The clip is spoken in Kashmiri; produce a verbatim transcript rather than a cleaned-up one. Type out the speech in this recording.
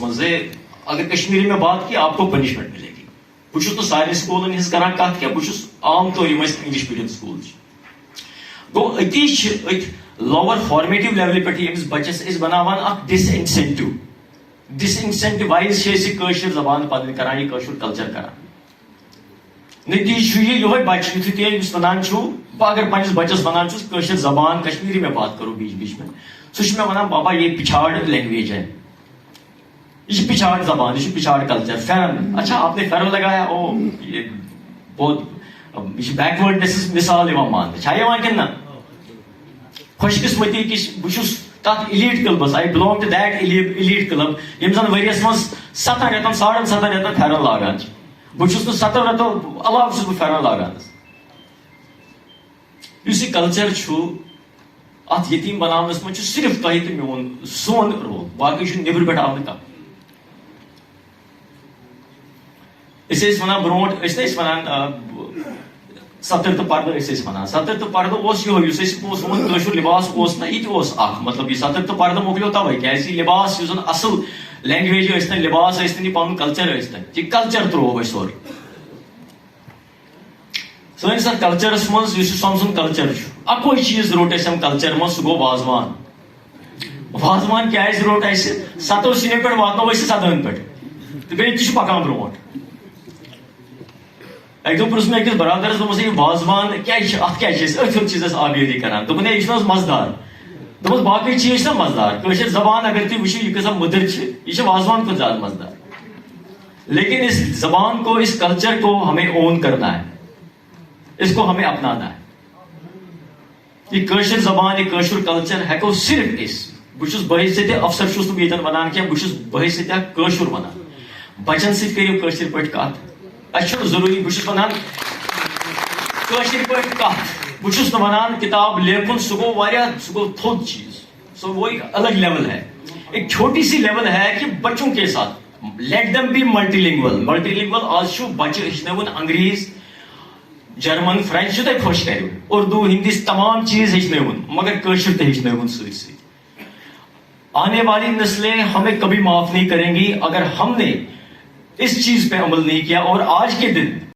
منٛز زِ اگر کشمیری میں بات کی، آپ کو پنشمنٹ ملے گی۔ بہٕ چھُس نہٕ سارنٕے سکوٗلن ہٕنٛز کران کتھ کینٛہہ، بہٕ چھُس عام طور یِم اَسہِ انگلش میٖڈیم سکوٗل چھِ۔ گوٚو أتی چھِ أتھۍ lower formative level پٮ۪ٹھ ییٚمِس بچس أسۍ بناوان اکھ disincentive، disincentivise چھِ أسۍ یہِ کٲشِر زبان پنٕنۍ کران، یہِ کٲشُر کلچر کران۔ نتیجہ چھُ یہِ یِہوٚے، بچہِ یُتھُے تُہۍ أمِس ونان چھُو، بہٕ اگر پننِس بچس ونان چھُس کٲشِر زبان کشمیری میں بات کرو بیچ بیچ میں، سُہ چھُ مےٚ ونان، بابا یہ پچھاڑ لینگویج ہے، یہ پچھاڑ زبان، یہ پچھاڑ کلچر، پھیرن۔ اچھا، آپ نے پھیرن لگایا؟ او، یہ بہت، یہ بیکورڈنس مثال یِوان ماننہٕ۔ چھا یِوان کِنہٕ نہ؟ خوش قسمتی کہِ بہٕ چھُس تتھ elite club س، I belong to that elite club، یِم زن ؤریس منٛز ستن رٮ۪تن، ساڑن ستن رٮ۪تن پھیرن لاگان چھِ۔ بہٕ چھُس نہٕ ستن رٮ۪تو علاوٕ چھُس بہٕ پھیرن لاگان حظ۔ یُس یہِ کلچر چھُ، اتھ یتیٖم بناونس منٛز چھُ صرف تۄہہِ تہٕ میون، سون رول، باقٕے چھُ نیبرٕ پٮ۪ٹھ آو نہٕ کانٛہہ۔ أسۍ ٲسۍ ونان برونٛٹھ، أسۍ نہ ٲسۍ ونان، آ، ستٕر تہٕ پردٕ ٲسۍ أسۍ ونان۔ ستٕر تہٕ پردٕ اوس یِہوٚے، یُس أسۍ، اوس سون کٲشُر لباس اوس نہ، یہِ تہِ اوس اکھ، مطلب، یہِ ستٕر تہٕ پردٕ مۄکلیو توے، کیازِ یہِ لباس یُس زن اصل لینگویج ٲسۍ تن، لباس ٲسۍ تن، یہِ پنُن کلچر ٲسۍ تن، یہِ کلچر ترٛوو اَسہِ سورُے۔ سٲنِس اَتھ کلچرس منٛز یُس یہِ سۄمسُن کلچر چھُ، اَکوے چیٖز روٚٹ اَسہِ اَمہِ کلچر منٛز، سُہ گوٚو وازوان۔ وازوان کیازِ روٚٹ اَسہِ؟ ستو سِنیو پٮ۪ٹھ واتنو أسۍ یہِ سدہن پٮ۪ٹھ، تہٕ بیٚیہِ تہِ چھُ پَکان برونٛٹھ۔ اَکہِ دۄہ پرُژھ مےٚ أکِس برادرس، دوٚپمَس، "یہِ وازوان کیازِ چھِ، اَتھ کیازِ چھِ أسۍ أتھۍ ہیوٚت چیٖزس آبیٲری کران؟" دوٚپُن، "ہے، یہِ چھُنہٕ حظ مزٕدار؟" دوٚپمَس، "باقٕے چیٖز چھِنہ مزٕدار؟ کٲشِر زبان اگر تُہۍ وٕچھِو، یہِ کۭژاہ مٔدٕر چھِ، یہِ چھِ وازوان کھۄتہٕ زیادٕ مزٕدار۔" لیکن اس زبان کو، اس کلچر کو ہمیں اون کرنا ہے، اس کو ہمیں اپنانا ہے۔ یہ کٲشِر زبان، یہ کٲشُر کلچر ہیٚکو صرف أسۍ، بہٕ چھُس بحیثیت افسر چھُس نہٕ بہٕ ییٚتٮ۪ن ونان کینٛہہ، بہٕ چھُس بحیثیت اکھ کٲشُر ونان۔ بچن سۭتۍ کٔرِو کٲشِر پٲٹھۍ کتھ۔ اسہِ چھُنہٕ ضروٗری، بہٕ چھُس ونان کٲشِر پٲٹھۍ کتھ۔ بہٕ چھُس نہٕ ونان کتاب لیکھُن، سُہ گوٚو واریاہ، سُہ گوٚو تھوٚد چیٖز۔ سو وہ ایک الگ لیول ہے، ایک چھوٹی سی لیول ہے کہ بچوں کے ساتھ let them be multilingual۔ Multilingual، آز چھُ بچہِ ہیٚچھنٲوُن انگریز، جرمن، فرینچ، یہِ تۄہہِ خۄش کَریو، اردو، ہندی، تمام چیٖز ہیٚچھنٲوُن، مگر کٲشُر تہِ ہیٚچھنٲوُن سۭتۍ سۭتۍ۔ آنے والی نسلیں ہمیں کبھی معاف نہیں کریں گی اگر ہم نے اس چیز پہ عمل نہیں کیا، اور آج کے دن